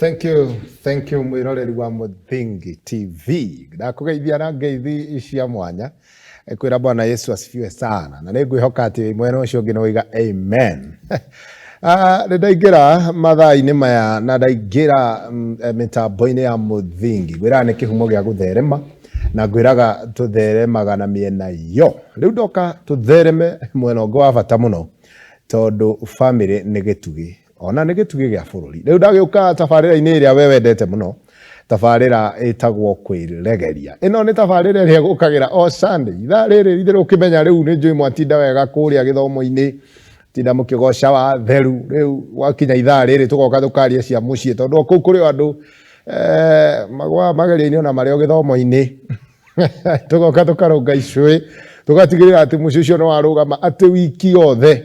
Thank you, thank you mwiroreri wa Muthingi TV. Ndakũgeithia na ngeithi cia mwanya. Kwĩra Bwana Yesu asifiwe sana. Na nĩ ngwĩhoka atĩ mwena ũcio ũngĩ nĩ waiga amen. Ah, nĩ ndaingĩra mathaa-inĩ maya na ndaingĩra mĩtambo-inĩ ya Muthingi. Ngwĩraga nĩ kĩhumo gĩa gũtherema na ngwĩraga tũtheremaga na mĩena yo. Rĩu ndoka tũthereme mwena ũngĩ wa bata mũno tondũ famĩlĩ nĩ gĩtugĩ ona nĩ gĩtugĩ gĩa bũrũri. Rĩu ndagĩũka tabarĩra-inĩ ĩrĩa we wendete mũno, tabarĩra ĩtagwo kwĩregeria. Ĩno nĩ tabarĩra ĩrĩa ĩgũkagĩra o Sunday ithaa rĩrĩ itherũ ũkĩmenya rĩu nĩ njũĩ mwatinda wega kũrĩa gĩthomo-inĩ, tinda mũkĩgoca wa theru. Rĩu gwakinya ithaa rĩrĩ tũgoka tũkaria cia mũciĩ tondũ o kũu kũrĩ o andũ magũaga magerio-inĩ ona marĩ o gĩthomo-inĩ. Tũgoka tũkarũnga icũĩ tũgatigĩrĩra atĩ mũciĩ ũcio nĩ warũgama atĩ wiki yothe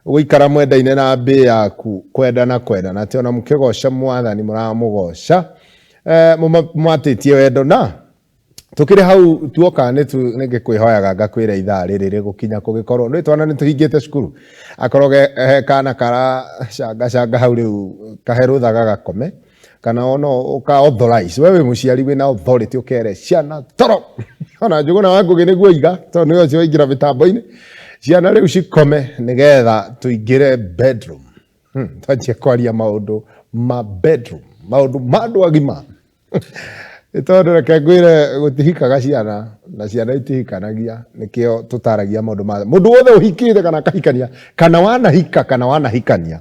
gũikara mwendaine na mbĩ yaku kwendana kwendana atĩ ona mũkĩgoca mwathani mũramũgoca mũmatĩtie wendo. Na tũkĩrĩ hau tuoka nĩ ngĩkwĩhoyaga ngakwĩra ithaa rĩrĩ rĩgũkinya kũgĩkorwo nĩ twana nĩ tũhingĩte cukuru akorwo he kana karacangacanga hau rĩu kahe rũtha gagakome kana ona ũka authorize we wĩ mũciari wĩna authority ũkere ciana toro ona Njũgũna wa Ngũgĩ nĩguo iga tondũ nĩwe ũcio waingĩra mĩtambo-inĩ ciana rĩu cikome nĩgetha tũingĩre bedroom, twanjie kwaria maũndũ ma bedroom, maũndũ ma andũ agima. Nĩ tondũ reke ngwĩre gũtihikaga ciana na ciana itihikanagia nĩkĩo tũtaragia maũndũ ma mũndũ wothe ũhikĩte kana akahikania kana wanahika kana wanahikania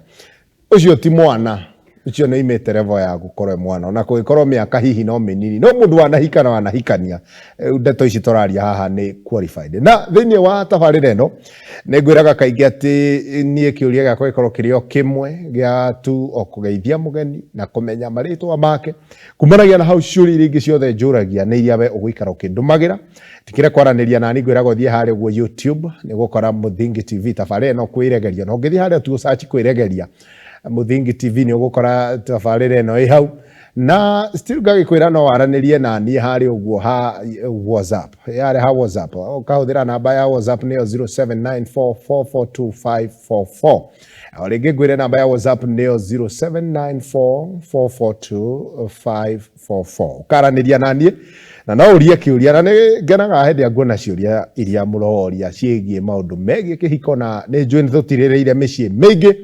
ũcio ti mwana, ũcio nĩ oimĩte level ya gũkorwo e mwana ona kũngĩkorwo mĩaka hihi no mĩnini no mũndũ wanahika na wanahikania rĩu ndeto ici tũraria haha nĩ qualified. Na thĩinĩ wa tabarĩra ĩno nĩ ngwĩraga kaingĩ atĩ niĩ kĩũria gĩakwa gĩkorwo kĩrĩ o kĩmwe gĩa tu o kũgeithia mũgeni na kũmenya marĩtwa make. Kumanagia na hau ciũria iria ingĩ ciothe njũragia nĩ iria we ũgũikara ũkĩndũmagĩra. Tikĩre kwaranĩria nani ngwĩraga ũthiĩ harĩa ũguo YouTube nĩ ũgũkora Mũthingi TV tabarĩra ĩno kwĩregeria. Na ũngĩthiĩ harĩa tu search kwĩregeria Mũthingi TV nĩ ũgũkora tabarĩra ĩno ĩ hau. Na still ngagĩkwĩra no waranĩrie na niĩ harĩa ũguo ha WhatsApp. Harĩa ha WhatsApp ũkahũthĩra namba ya WhatsApp nĩyo 0794442544. O rĩngĩ ngwĩre namba ya WhatsApp nĩyo 0794442544. Ũkaranĩria na niĩ na no ũrie kĩũria na nĩ ngenaga hĩndĩ ĩrĩa nguona ciũria iria mũroria ciĩgiĩ maũndũ megiĩ kĩhiko na nĩ njũĩ nĩ tũtirĩrĩire mĩciĩ mĩingĩ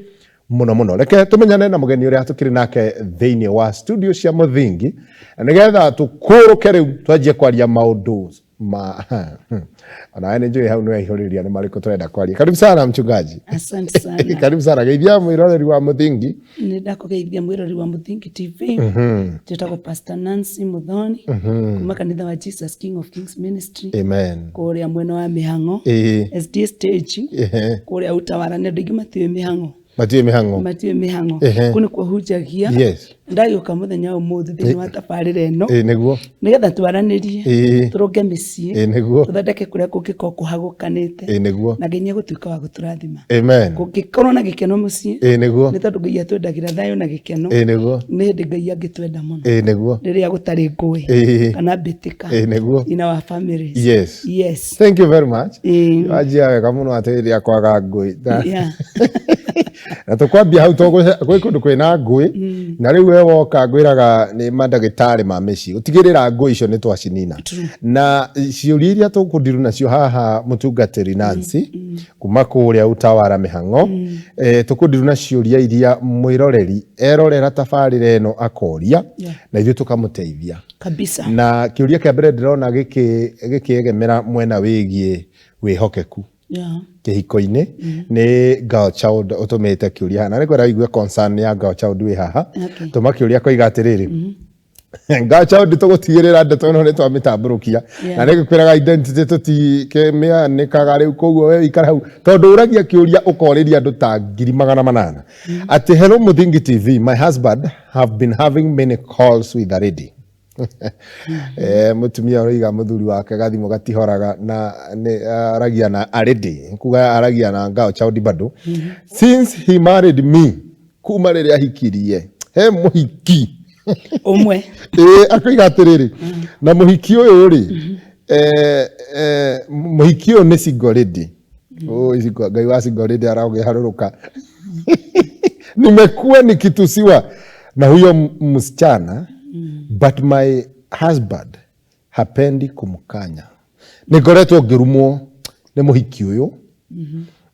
mũno mũno. Reke tũmenyane na mũgeni ũrĩa tũkĩrĩ nake thĩinĩ wa studio cia Mũthingi na nĩgetha tũkũrũke rĩu twanjie kwaria maũndũ ma onawe nĩ njũĩ hau nĩ waihũrĩria nĩ marĩkũ tũrenda kwaria. Karibu sana mchungaji. Asante sana. Karibu sana. Geithia mwĩroreri wa Mũthingi. Nĩ ndakũgeithia mwĩroreri wa Mũthingi TV. Njĩtagwo Pastor Nancy Muthoni kuma kanitha wa Jesus King of Kings Ministry. Amen. Kũrĩa mwena wa Mĩhang'o. SDA stage. Kũrĩa Utawala nĩ andũ aingĩ matiũĩ Mĩhang'o. Matiũĩ Mĩhang'o. Matiũĩ Mĩhang'o. Kũu nĩkuo hunjagia. Ndagĩũka mũthenya wa ũmũthĩ thĩinĩ wa tabarĩra ĩno. Nĩguo. Nĩgetha twaranĩrie. Tũrũnge mĩciĩ. Nĩguo. Tũthondeke kũrĩa kũngĩkorwo kũhagũkanĩte. Nĩguo. Na Ngai nĩegũtuĩka wa gũtũrathima. Amen. Kũngĩkorwo na gĩkeno mũciĩ. Nĩguo. Nĩ tondũ Ngai atwendagĩra thayũ na gĩkeno. Nĩguo. Nĩ hĩndĩ Ngai angĩtwenda mũno. Nĩguo. Rĩrĩa gũtarĩ ngũĩ. Kana mbĩtĩka. Nĩguo. In our families. Yes. Yes. Thank you very much. Wanjia wega mũno atĩ rĩrĩa kwaga ngũĩ. Na tũkwambia hau tondũ gwĩ kũndũ kwĩna ngũĩ na rĩu we woka ngwĩraga nĩ mandagĩtarĩ ma mĩciĩ gũtigĩrĩra ngũĩ icio nĩ twacinina. Na ciũria iria tũkũndiru nacio haha mũtungatĩri Nancy kuma kũrĩa Utawala Mĩhang'o, tũkũndiru na ciũria iria mwĩroreri erorera tabarĩra ĩno akoria na ithuĩ tũkamũteithia. Kabisa. Na kĩũria kĩa mbere ndĩrona gĩkĩegemera mwena wĩgiĩ wĩhokeku kĩhiko-inĩ nĩ girl child ũtũmĩte kĩũria haha na nĩngwenda wĩigue concern ya girl child wĩ haha. Tũma kĩũria koiga atĩrĩrĩ, girl child tũgũtigĩrĩra ndeto ĩno nĩ twamĩtambũrũkia na nĩngĩkwĩraga identity tũtikĩmĩanĩkaga rĩu koguo we ikara hau tondũ ũragia kĩũria ũkorĩria andũ ta 800,000 atĩ hello Mũthingi TV, my husband have been having many calls with a lady. Mũtumia ũroiga mũthuri wake gathimũ gatihoraga na nĩ aragia na already kuga aragia na ngao child bado since he married me, kuma rĩrĩa ahikirie he mũhiki ũmwe. Akoiga atĩrĩrĩ, na mũhiki ũyũ rĩ, mũhiki ũyũ nĩ single lady. Oh, Ngai wa single lady aragĩharũrũka. Nimekuwa nikitusiwa. Na huyo msichana, but my husband hapendi kumkanya. Nĩ ngoretwo ngĩrumwo nĩ mũhiki ũyũ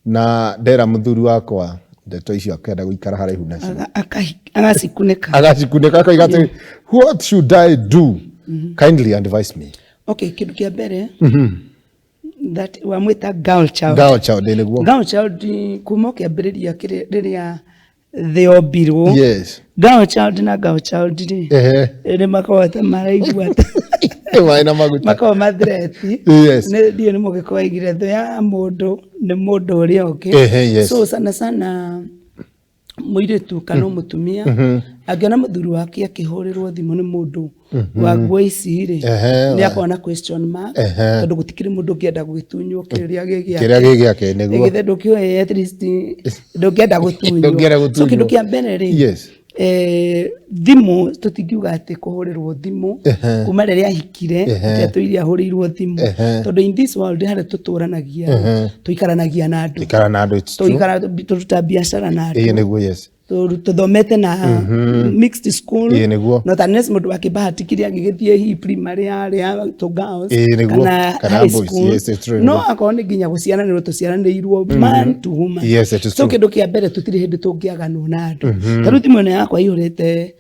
na ndera mũthuri wakwa ndeto icio akenda gũikara haraihu nacio. Agacikunĩka. Agacikunĩka, akauga atĩ, "What should I do? Kindly advise me." Okay, kĩndũ kĩa mbere that wamwĩta girl child. Girl child, nĩguo. Girl child, kuma ũkĩambĩrĩria rĩrĩa thĩ yombirwo, girl child na girl child rĩ, nĩ makoragwo ta maraigua Maĩ na maguta. Makoragwo mathireti. Nĩ ndiũĩ nĩ mũgĩkũyũ aigire thũ ya mũndũ nĩ mũndũ ũrĩa ũngĩ. So sana sana mũirĩtu kana mũtumia angĩona mũthuri wake akĩhũrĩrwo thimũ nĩ mũndũ wa nguo ici rĩ, nĩ akoragwo na question mark, tondũ gũtikĩrĩ mũndũ ũngĩenda gũgĩtunywo kĩrĩa gĩ gĩake. Kĩrĩa gĩ gĩake, nĩguo. Githĩ ndũkĩũĩ at least ndũngĩenda gũtunywo? Ndũngĩenda So kĩndũ gũtunywo. Kĩa mbere rĩ, thimũ, tũtingiuga atĩ kũhũrĩrwo thimũ kuma rĩrĩa ahikire atĩ ahũrĩirwo thimũ, tondũ in this world harĩa tũtũranagia, tũikaranagia na andũ. Ikara na andũ, it's true. Tũikara tũruta biacara na andũ. Ĩĩ, nĩguo, yes. Tũthomete na mixed school. Ĩĩ, nĩguo. No ta nĩ mũndũ wakĩbahatikire agĩgĩthiĩ hihi primary yarĩ ya tũ girls Ĩĩ, nĩguo. kana Kana high boys. school. Yes, it's true, No nĩguo. akorwo nĩ nginya gũciaranĩrwo tũciaranĩirwo man to woman. Yes, it is So true. kĩndũ kĩa mbere, tũtirĩ hĩndĩ tũngĩaganwo na andũ. Ta rĩu thimũ ĩno yakwa ĩihũrĩte,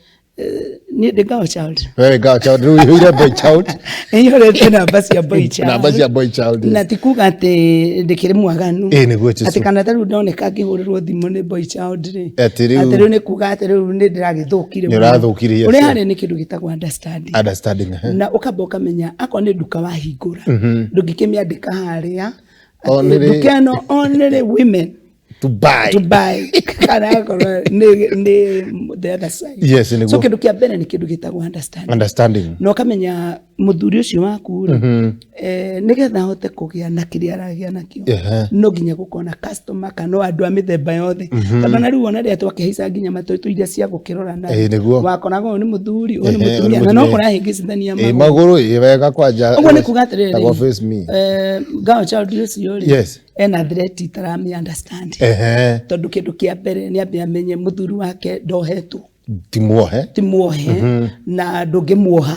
niĩ ndĩ girl child. Very girl child, rĩu ihũire boy child. Ĩihũrĩte namba cia boy child. Namba cia boy child, yes. Na ti kuga atĩ ndĩkĩrĩ mwaganu, Ĩĩ, nĩguo, it is atĩ true. kana ta rĩu ndoneka ngĩhũrĩrwo thimũ nĩ boy child rĩ, Atĩ rĩu- atĩ rĩu nĩ kuga atĩ rĩu nĩ ndĩragĩthũkire Nĩ mũno. ũrathũkirie, yes. Ũrĩa harĩ nĩ kĩndũ gĩtagwo understanding. Understanding, ehe. Na ũkamba ũkamenya akorwo nĩ nduka wahingũra, ndũngĩkĩmĩandĩka harĩa atĩ Only- nduka ĩno only women to buy. To buy, kana akorwo nĩ the other side. Yes, nĩguo. So kĩndũ kĩa mbere nĩ kĩndũ gĩtagwo understanding. Understanding. Na ũkamenya mũthuri ũcio waku rĩ, nĩgetha ahote kũgĩa na kĩrĩa aragĩa nakĩo, no nginya gũkorwo na customer kana o andũ a mĩthemba yothe, tondũ na rĩu ona rĩrĩa twakĩhaica nginya matũ iria cia gũkĩrorana, Ĩĩ, nĩguo. wakoraga ũyũ nĩ mũthuri, ũyũ nĩ Ehe, ũyũ nĩ mũtumia, na no mũtumia. kũrahĩngĩcithania Ĩĩ, magũrũ. Magũrũ, ĩĩ, wega kwanja. Ũguo nĩ kuga atĩrĩrĩ, Tagwo face me. Girl child ũcio rĩ, ena threat itaramĩ understand, tondũ kĩndũ kĩa mbere nĩ ambe amenye mũthuri wake ndohetwo. Ti muohe. Ti muohe, na ndũngĩmuoha,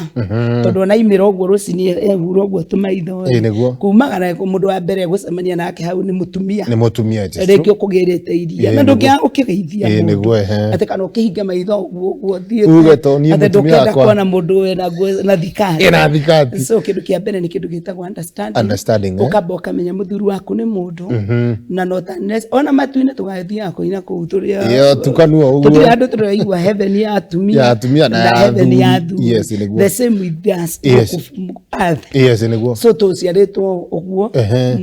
tondũ ona imĩra ũguo rũcinĩ ehura ũguo tũmaitho Ĩĩ, nĩguo. Kumagara mũndũ wa mbere gũcemania nake hau nĩ mũtumia. Nĩ mũtumia, it is Rĩngĩ true. ũkũgĩrĩte iria Ĩĩ, na nĩguo. ndũngĩaga ũkĩgeithia Ĩĩ, mũndũ, nĩguo, ehe. atĩ kana ũkĩhinga maitho ũguo ũguo ũthiĩte, Uge to niĩ atĩ mũtumia ndũkĩenda wakwa. kuona mũndũ wĩna nguo na thikati. Ĩna thikati. So kĩndũ kĩa mbere nĩ kĩndũ gĩtagwo understanding. Understanding, eh? Ũkamba ũkamenya mũthuri waku nĩ mũndũ na no ta ona matu-inĩ tũgathiaga kũina kũu tũrĩa Ĩyo, tukanua ũguo. Tũtirĩ andũ tũraigua heaven ya atumia Ya atumia na ya heaven ya athuri. athuri. Yes, nĩguo. The same with us gũkũ earth. Yes, nĩguo. So tũciarĩtwo ũguo,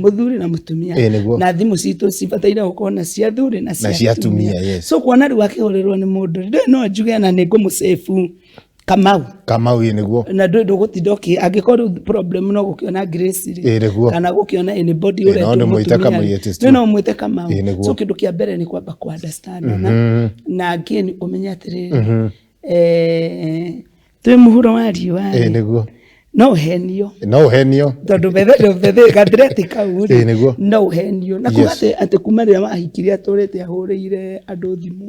mũthuri na mũtumia. Ĩĩ, nĩguo. Na thimũ citũ cibataire gũkorwo na cia athuri na cia Cia atumia, yes. So kuona rĩu akĩhũrĩrwo nĩ mũndũ, ndũĩ no njuge na nĩ ngũmũcĩbu Kamau. Kamau, ĩĩ, nĩguo. Na ndũĩ ndũgũtinda ũkĩ angĩkorwo rĩu problem no gũkĩona Grace rĩ, Ĩĩ, nĩguo. kana gũkĩona anybody Ĩĩ, no ũretwo ndĩmwĩte mũtumia Kamau, rĩ, it is ndũĩ true. no ũmwĩte Kamau. Ĩĩ, nĩguo. So kĩndũ kĩa mbere nĩ kwamba kũ understand na again ũmenye atĩrĩrĩ, twĩ mũhuro wa riũa Ĩĩ, rĩ, nĩguo. No ũhenio. No ũhenio. Tondũ bethe gathireti kau rĩ, Ĩĩ, nĩguo. no ũhenio na kuga atĩ kuma rĩrĩa wahikire atũrĩte ahũrĩire andũ thimũ,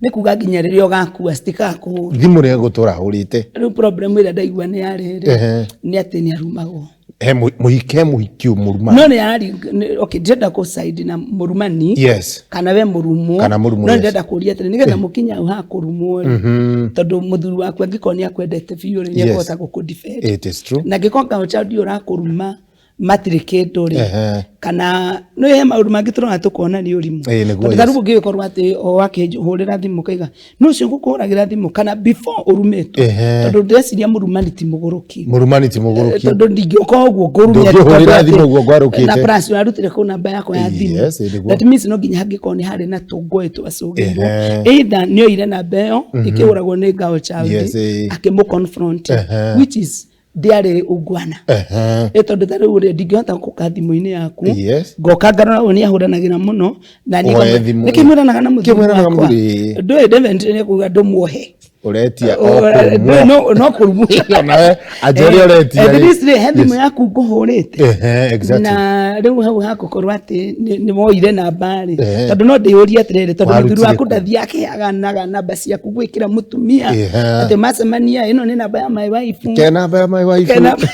nĩ kuga nginya rĩrĩa ũgakua citikakũhũra. Thimũ nĩ egũtũra ahũrĩte. Rĩu problem ĩrĩa ndaigua nĩ yarĩrĩ, nĩ atĩ nĩ arumagwo. He mũhiki, he mũhiki mũrumani. No nĩ arari okay, ndĩrenda kũ side na mũrumani kana we mũrumwo. Kana mũrumwo, No yes. ndĩrenda kũria atĩrĩ, nĩgetha mũkinye hau ha kũrumwo rĩ, tondũ mũthuri waku angĩkorwo nĩ akwendete biũ rĩ, nĩ ekũhota gũkũ defend. It is true. Na angĩkorwo girl child ũrakũruma matirĩ kĩndũ rĩ, kana nĩ he maũndũ mangĩ tũrona tũkona nĩ ũrimũ. Ĩĩ, nĩguo, Tondũ ta rĩu ũngĩgĩkorwo atĩ o akĩhũrĩra thimũ kaiga nĩ ũcio ngũkũhũragĩra thimũ kana before ũrumĩtwo, tondũ ndĩreciria mũrumani ti mũgũrũki. Mũrumani ti mũgũrũki. Tondũ ndingĩũka ũguo ngũrume. Ndũngĩhũrĩra thimũ ũguo ngwarũkĩte. Na plus ũrarutire kũ namba yakwa ya thimũ? Yes, ĩĩ, nĩguo. That means no nginya hangĩkorwo nĩ harĩ na tũngũĩ twacũgĩirwo, either nĩ oire namba ĩyo ĩkĩhũragwo nĩ girl child, akĩmũ confront, which is ndĩarĩ ungwana. Ĩ tondũ ta rĩu rĩ, ndingĩhota gũka thimũ-inĩ yaku, ngoka ngarora ũyũ nĩ ahũranagĩra mũno na niĩ Woe thimũ. nĩkĩ mwĩranaga na mũthuri Nĩkĩ mwĩranaga wakwa? Mũthuri? Ndũĩ definitely nĩ kuga ndũmuohe. Ũretia o kũrumwo. No kũrumwo. Onawe anja ũrĩa ũretia. At least rĩ, he thimũ yaku ngũhũrĩte. Exactly. Na rĩu hau hakũkorwo atĩ nĩ woire namba rĩ, tondũ no ndĩyũrie atĩrĩrĩ, tondũ Warutire mũthuri waku kũ? ndathiĩ akĩhaganaga namba ciaku gwĩkĩra mũtumia atĩ macemania, ĩno nĩ namba ya my wife. Ke namba ya my wife. Ke namba-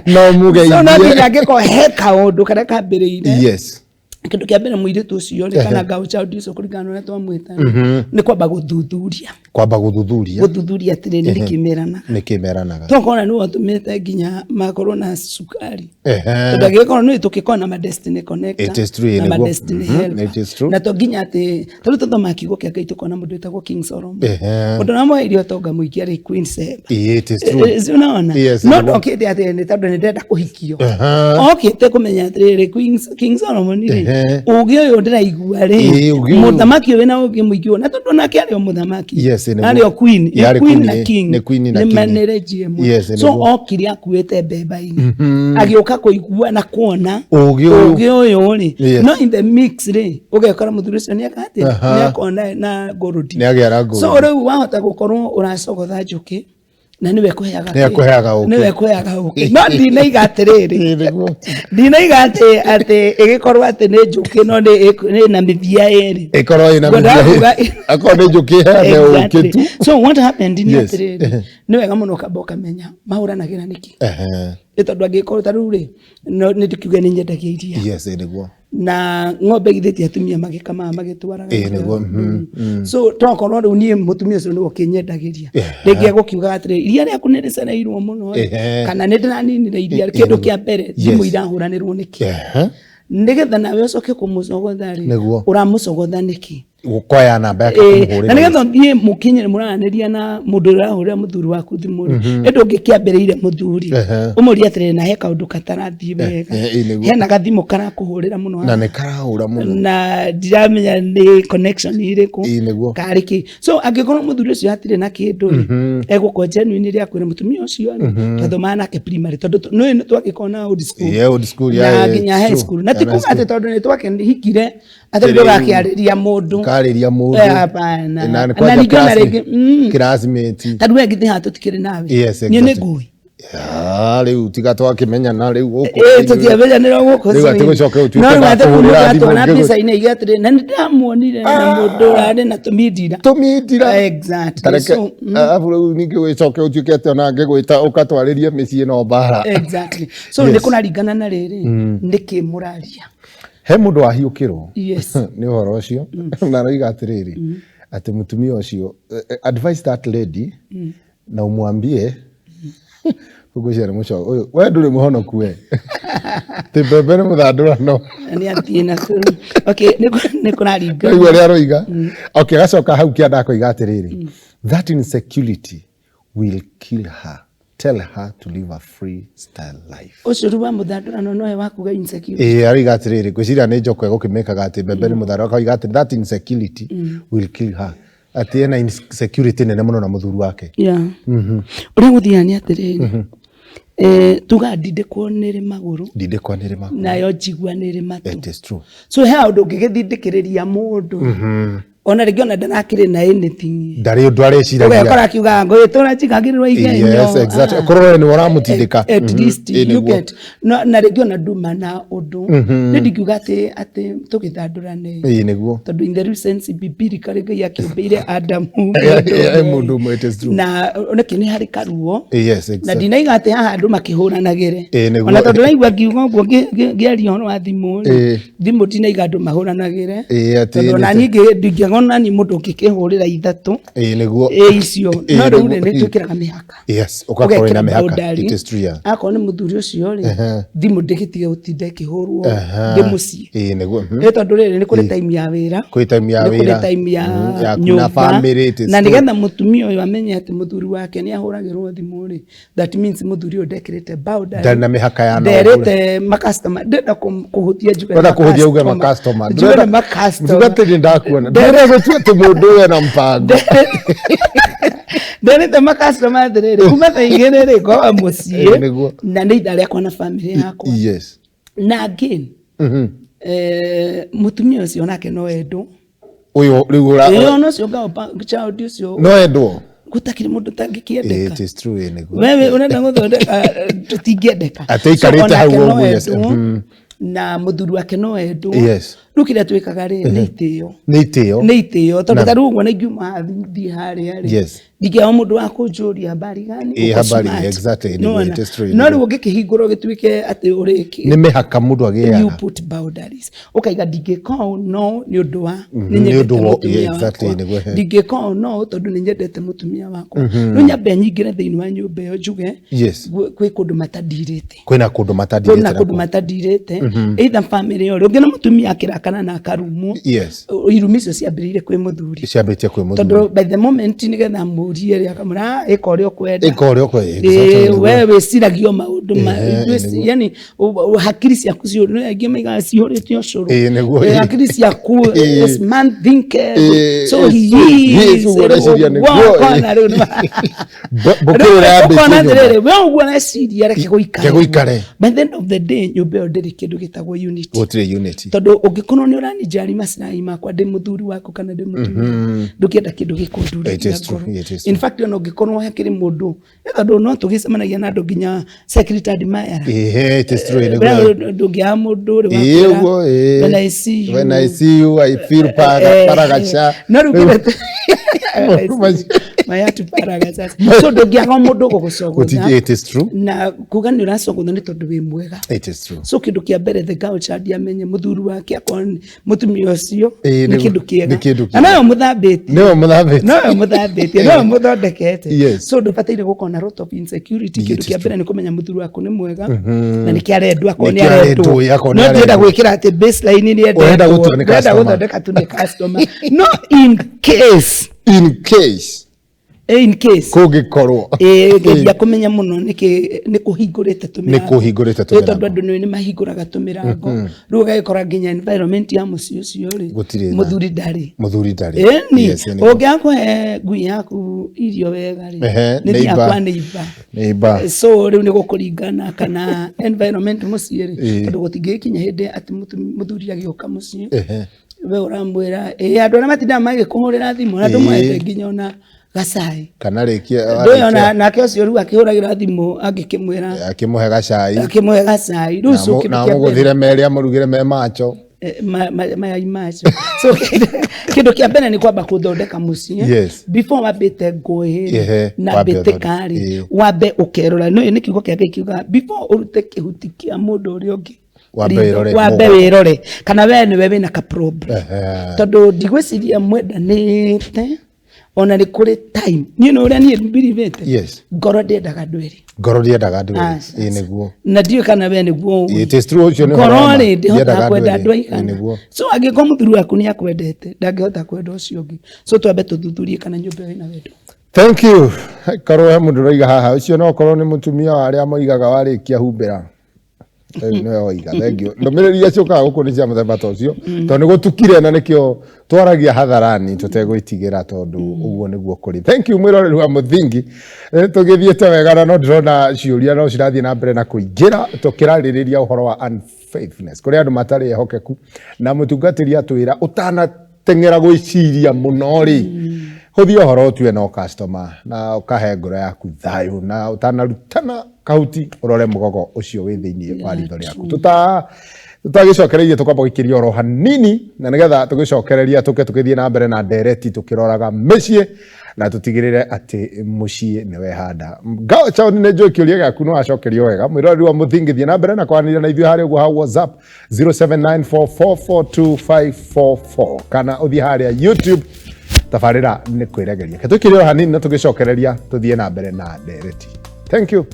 No So no mũgeithie. nginya angĩkorwo he kaũndũ karĩa kambĩrĩire. Kĩndũ kĩa mbere mũirĩtu ũcio rĩ, kana girl child ũcio, kũringana na ũrĩa twamwĩta rĩ, nĩ kwamba gũthuthuria. Kwamba gũthuthuria. Gũthuthuria atĩrĩrĩ, nĩkĩ meranaga. Nĩkĩ meranaga. Tokorwo nĩwe ũtũmĩte nginya makorwo na cukari, tondũ angĩkorwo nĩ tũkĩkorwo na ma destiny connector It is true, na ma nĩguo. destiny helper. It is true. Na to nginya atĩ tarĩu tũthomaga kiugo kĩa Ngai, tũkona mũndũ wĩtagwo King Solomon, mũndũ ũrĩa mweheire ũtonga mũingĩ arĩ Queen Sheba. It is true. Unaona? Yes, No nĩguo. ndokĩte atĩ nĩ tondũ nĩ ndĩrenda kũhikio, okĩte kũmenya atĩrĩrĩ, King Solomon rĩ, ũgĩ ũyũ ndĩraigua rĩ, Ũgĩ ũyũ. Mũthamaki ũyũ wĩna ũgĩ mũingĩ ũũ, na tondũ nake arĩ o mũthamaki, Yes, nĩguo. arĩ o queen, nĩ Yarĩ queen queen, na king, nĩ queen na nĩ king. manĩrĩnji ĩmwe. So okire akuĩte mbemba-inĩ, agĩũka kũigua na kuona Ũgĩ ũyũ. ũgĩ ũyũ rĩ. No in the mix rĩ, ũgekora mũthuri ũcio nĩ eka atĩa? Nĩ akona na gold. Nĩ agĩa na gold. So rĩu wahota gũkorwo ũracogotha njũkĩ na nĩwe kũheaga. Nĩwe kũheaga ũkĩ. Nĩwe kũheaga ũkĩ, no ndinaiga atĩrĩrĩ, Nĩguo. ndinaiga atĩ ĩgĩkorwo atĩ nĩ njũkĩ, no nĩ na mĩthia ĩrĩ. Ĩkorwo ĩna Ngwendaga mĩthia. Akorwo nĩ njũkĩ ĩheane ũkĩ tu. So what happened nĩ atĩrĩrĩ, nĩ wega mũno ũkamba ũkamenya mahũranagĩra nĩkĩ. Nĩ tondũ angĩkorwo ta rĩu rĩ, no nĩ ndĩkiuge nĩ nyendagia iria, Yes, nĩguo. Na ng'ombe githĩ ti atumia magĩkamaga magĩtwaraga? Ĩĩ, nĩguo. So tokorwo rĩu niĩ mũtumia ũcio nĩwe ũkĩnyendagĩria, rĩngĩ egũkiugaga atĩrĩ, iria rĩaku nĩ rĩcereirwo mũno rĩ, kana nĩ ndĩraninire iria. Kĩndũ kĩa mbere, thimũ irahũranĩrwo nĩkĩ? Nĩgetha nawe ũcoke kũmũcogotha rĩ, ũramũcogotha nĩkĩ? Gũkoya namba yake Na kũmũhũrĩra. Nĩgetha ũthiĩ mũkinyĩre mũraranĩria na mũndũ ũrĩa ũrahũrĩra mũthuri waku thimũ rĩ, ĩndĩ ũngĩkĩambĩrĩire mũthuri, ũmũrie atĩrĩrĩ, na he kaũndũ katarathiĩ wega, Ĩĩ, nĩguo. Hena gathimũ karakũhũrĩra mũno Na haha. nĩ karahũra mũno. Na ndiramenya nĩ connection ĩrĩkũ, Ĩĩ, nĩguo. karĩ kĩ. So angĩkorwo mũthuri ũcio hatirĩ na kĩndũ rĩ, egũkorwo genuine rĩa kwĩra mũtumia ũcio rĩ, twathomaga nake primary, tondũ nĩ nĩ twagĩkorwo na old school, Yeah, old school, na yeah, nginya high true. school, na ti Yeah, high kuga atĩ tondũ nĩ twakĩhikire atĩ Rĩu, ndũgakĩarĩria mũndũ. Karĩria mũndũ. Hapana. Na Na nĩ kwanja ningĩ ona rĩngĩ, classmate. Ta rĩu we githĩ haha tũtikĩrĩ nawe? Niĩ nĩ ngũĩ. Ya, rĩu tiga twakĩmenyana rĩu gũkũ. Ĩĩ, tũtiamenyanĩra gũkũ. Rĩu atĩ gũcoke ũtuĩke No rĩu wa atĩ kũhũrĩra kumbe thimũ tuona mbica-inĩ iga atĩrĩ, na nĩ ndĩramuonire na mũndũ ũrarĩ na tũmindira. Tũmindira. Exactly. Tareke So, arabu rĩu ningĩ gũcoke ũtuĩke atĩ ona ngĩgwĩta ũkatwarĩrie mĩciĩ no mbara. Exactly. So nĩ kũraringana na rĩrĩ, nĩkĩ mũraria. He mũndũ wahiũkĩrwo nĩ ũhoro ũcio, na aroiga atĩrĩrĩ, atĩ mũtumia ũcio, advise that lady na umwambie ngwĩciria nĩ mũcogo ũyũ, we ndũrĩ mũhonoku, we ti mbembe nĩ mũthandũrano. Nĩ athiĩ na kũu. Okay, nĩ kũraringana. Aigua ũrĩa aroiga. Okay, agacoka hau kĩanda akoiga atĩrĩrĩ, that insecurity will kill her, tell her to live a free style life. Ũcio rĩu wa mũthandũrano nowe wakuga insecurity? Ĩĩ, aroiga atĩrĩrĩ, ngwĩciria nĩ njoko ĩgũkĩmĩkaga atĩ mbembe nĩ mũthandũro, akoiga atĩ that insecurity will kill her, atĩ ena insecurity nene mũno na mũthuri wake. Yeah. Ũrĩa gũthiaga nĩ atĩrĩrĩ, tuga ndindĩkwo nĩ rĩ magũrũ, Ndindĩkwa nĩ rĩ magũrũ, nayo njigua nĩ rĩ matũ. It is true. So he ũndũ ũngĩgĩthindĩkĩrĩria mũndũ, ona rĩngĩ ona ndarakĩrĩ na anything, Ndarĩ ũndũ areciragia. Ũgekora akiuga ngũgĩtũra njigagĩrĩrwo igenyo. Yes, exactly. Korwo we nĩwe ũramũtindĩka. At least Ĩĩ, you nĩguo. get no, na rĩngĩ ona nduma na ũndũ nĩ ndingiuga atĩ tũgĩthandũrane, Ĩĩ, nĩguo. Tondũ in the real sense biblically Ngai akĩũmbĩire Adamu Mũndũ ũmwe, it is true. Na nĩkĩ nĩ harĩ karuo. Na ndinaiga atĩ haha andũ makĩhũranagĩre, Ĩĩ, nĩguo. Ona tondũ raigua ngiuga ũguo ngĩaria ũhoro wa thimũ rĩ, thimũ ndinaiga andũ mahũranagĩre, Ĩĩ, atĩ tondũ ona ningĩ ndingĩona ni mũndũ ũngĩkĩhũrĩra ithatũ. Ĩĩ, nĩguo. Ĩ icio. No rĩu rĩ, Nĩguo. nĩ twĩkĩraga mĩhaka. Yes, ũgakorwo ĩna Ũgekĩra mĩhaka. boundary. It is true, yeah. Akorwo nĩ mũthuri ũcio rĩ, thimũ ndĩgĩtige gũtinda ĩkĩhũrwo ndĩ mũciĩ. Ĩĩ, nĩguo. Nĩ tondũ rĩrĩ, nĩ kũrĩ time ya wĩra, Kwĩ time ya nĩ kũrĩ wĩra. time ya Yaku na nyũmba. family, it is Na true. nĩgetha mũtumia ũyũ amenye atĩ mũthuri wake nĩ ahũragĩrwo thimũ rĩ, that means mũthuri ũyũ ndekĩrĩte boundary. Ndarĩ na mĩhaka ya no. Nderĩte macustomer, ndĩrenda kũhũthia njuge Ndĩrenda kũhũthia uge macustomer. Njuge nĩ macustomer. Njuge atĩ nĩ ndakuona. Ndĩrenda gũtua atĩ mũndũ ũyũ ena mpango. Nderĩte macustomer atĩrĩrĩ, kuma thaa 2 rĩ, ngoragwo mũciĩ, Ĩĩ, nĩguo. Na nĩ ithaa rĩakwa na family yakwa. Na again, mũtumia ũcio nake no endwo. Ũyũ rĩu ũra Ĩĩ, ona ũcio girl child ũcio no endwo. Gũtakĩrĩ mũndũ ũtangĩkĩendeka. It is true, ĩ, nĩguo. Wewe ũrenda gũthondeka, tũtingĩendeka. Atĩ aikarĩte So, onake hau no ũguo, yes. endwo, na mũthuri wake no endwo. Rĩu kĩrĩa twĩkaga rĩ, nĩ itĩo. Nĩ itĩo. Nĩ itĩo, tondũ ta rĩu ũguo na ingiuma haha thiĩ harĩa rĩ, ndingĩaga mũndũ wa kũnjũria habari gani, Ĩ, uko habari, smart. exactly, Nĩwona? it is true, No nĩguo. rĩu ũngĩkĩhingũra ũgĩtuĩke atĩ ũrĩki Nĩ mĩhaka mũndũ you agĩaga. put boundaries, ũkaiga ndingĩka ũũ no nĩ ũndũ wa nĩ Nĩ nyendete ũndũ wa- mũtumia yeah, exactly, wakwa. nĩguo, he. Ndingĩka ũũ no tondũ nĩ nyendete mũtumia wakwa. Rĩu nyambe nyingĩre thĩinĩ wa nyũmba ĩyo njuge kwĩ kũndũ matandirĩte. Kwĩna kũndũ matandirĩte. Kwĩna kũndũ matandirĩte, either family ĩyo rĩngĩ na mũtumia akĩrakara na akarumwo. Irumi icio ciambĩrĩire kwĩ mũthuri. Ciambĩtie kwĩ mũthuri. Tondũ by the moment nĩgetha mũrie rĩ, akamwĩra, "Ah, ĩka ũrĩa ũkwenda." Ĩka ũrĩa ũkwenda, Ĩĩ, exactly, nĩguo. we wĩciragia o maũndũ ma- Nĩguo. yani, hakiri ciaku nĩ aingĩ maigaga cihũrĩte ũcũrũ. Ĩĩ, nĩguo, Ĩĩ, ĩĩ. hakiri ciaku is man thinking. So he He is, is, ũguo ũreciria ũguo nĩguo, ũkona rĩu nĩ Mbũkĩrĩra yambĩtie ũkona nyũmba. atĩrĩrĩ, we ũguo ũreciria reke gũikare. Reke gũikare. By the end of the day nyũmba ĩyo ndĩrĩ kĩndũ gĩtagwo unity. Gũtirĩ unity. Tondũ ũngĩkorwo nĩ ũraninjari macirai makwa ndĩ mũthuri waku kana ndĩ mũtumia, ndũngĩenda kĩndũ gĩkũndurithia It is true, ngoro. it is In true. fact, ona ũngĩkorwo hakĩrĩ mũndũ, tondũ no tũgĩcemanagia na andũ nginya secretary admirer. Ehe, it is true, nĩguo. Ndũngĩaga mũndũ ũrĩ Ĩĩ, wakwĩra, ũguo, ĩĩ. "When I see you." When I see you, I feel paragaca. No rĩu Rĩu- kĩrĩa mayatu paragaca. So ndũngĩaga mũndũ ũgũgũcogotha. Gũtingĩ- it is true. Na kuga nĩ ũracogotha nĩ tondũ wĩ mwega. It is true. So kĩndũ kĩa mbere, the girl child amenye mũthuri wake akorwo nĩ mũtumia ũcio Ĩĩ, nĩ kĩndũ kĩega. nĩ kĩndũ Na kĩega. nowe mũthambĩtie. Nĩwe mũthambĩtie. Nowe mũthambĩtie, nowe mũthondekete. So ndũbataire gũkorwo na lot of insecurity. It Kĩndũ is kĩa mbere nĩ kũmenya mũthuri waku nĩ mwega na nĩkĩo arendwo, akorwo nĩ Nĩkĩo arendwo. arendwo, ĩ, akorwo nĩ No ndĩrenda arendwo. gwĩkĩra atĩ baseline nĩ Ũrenda endetwo. gũtua nĩ Ndĩrenda customer. gũthondeka tu nĩ customer. No in case. In case. In case. Kũngĩkorwo. Ĩĩ, geria kũmenya mũno nĩkĩ nĩ kũhingũrĩte tũmĩrango. Nĩ kũhingũrĩte Ĩĩ, tũmĩrango. tondũ andũ nĩ mahingũraga tũmĩrango. Rĩu ũgagĩkora nginya environment ya mũciĩ ũcio rĩ, Gũtirĩ na- mũthuri ndarĩ. Mũthuri ndarĩ. Ĩni, Yes, nĩguo. ũngĩaga kũhe ngui yaku irio wega rĩ, Ehe, nĩ thiaga neighbor. kwa neighbor. Neighbor. So rĩu nĩ gũkũringana kana environment mũciĩ rĩ, tondũ gũtingĩgĩkinya hĩndĩ atĩ mũthuri agĩũka mũciĩ, we ũramwĩra, ĩĩ, andũ arĩa matindaga magĩkũhũrĩra thimũ, na ndũmwete nginya ona gacai. Kana rĩkie Ndũĩ ona nake ũcio rĩu akĩhũragĩra thimũ angĩkĩmwĩra, akĩmũhe gacai. Akĩmũhe gacai. Rĩu so kĩndũ Na kĩa mbere amũgũthĩre merĩ, amũrugĩre me macho. Mayai macio. So kĩndũ kĩa mbere nĩ kwamba gũthondeka mũciĩ. Before wambĩte ngũĩ na Wambe mbĩtĩka ũthondeke. rĩ, wambe ũkerora. No nĩ kiugo kĩa Ngai kiugaga before ũrute kĩhuti kĩa mũndũ ũrĩa ũngĩ, Wambe ritho, wĩrore wambe mũgongo. wĩrore kana we nĩwe wĩna ka problem. Tondũ ndigwĩciria mwendanĩte ona nĩ kũrĩ time. Niĩ nĩ ũrĩa niĩ mbiribĩte, ngoro ndĩendaga andũ erĩ. Ngoro ndĩendaga andũ erĩ. Aca, Ĩĩ, aca. nĩguo. Na ndiũĩ kana we nĩguo ũĩ. It is true, ũcio nĩ ũhoro Ngoro wa ma. rĩ, ndĩhotaga Ndĩendaga andũ kwenda erĩ. andũ aigana. Ĩĩ, nĩguo. So angĩkorwo mũthuri waku nĩ akwendete, ndangĩhota kwenda ũcio ũngĩ. So twambe tũthuthurie kana nyũmba ĩyo ĩna wendo. Thank you. Korwo he mũndũ ũroiga haha, ũcio no korwo nĩ mũtumia wa arĩa moigaga warĩkia humbĩra. Rĩu nĩwe woiga. Thank you. Ndũmĩrĩri iria ciũkaga gũkũ nĩ cia mũthemba ta ũcio, tondũ nĩ gũtukire na nĩkĩo twaragia hadharani tũtegwĩtigĩra, tondũ ũguo nĩguo kũrĩ. Thank you mwĩroreri wa Mũthingi. Tũgĩthiĩte wega na no ndĩrona ciũria no cirathiĩ na mbere na kũingĩra tũkĩrarĩrĩria ũhoro wa unfaithfulness. Kũrĩ andũ matarĩ ehokeku na mũtungatĩri atwĩra ũtanateng'era gwĩciria mũno rĩ, hũthia ũhoro ũtue no customer na ũkahe ngoro yaku thayũ, na ũtanarutana kahuti ũrore mũgogo ũcio wĩ thĩinĩ wa ritho rĩaku. Tũtagĩcokereirie tũkwamba gũikĩria oro hanini, na nĩgetha tũgĩcokereria tũke tũgĩthiĩ na mbere na ndereti tũkĩroraga mĩciĩ na tũtigĩrĩre atĩ mũciĩ nĩ wehanda. Ngao chao, nĩ njũĩ kĩũria gĩaku no acokerio wega. Mwĩroreri wa Mũthingi, thiĩ na mbere na kwaranĩria na ithuĩ harĩa ũguo hau WhatsApp 0794442544 kana ũthiĩ harĩa YouTube. Tabarĩra nĩ kwĩregeria. Reke tũikĩrie oro hanini na tũgĩcokereria tũthiĩ na mbere na ndereti. Thank you.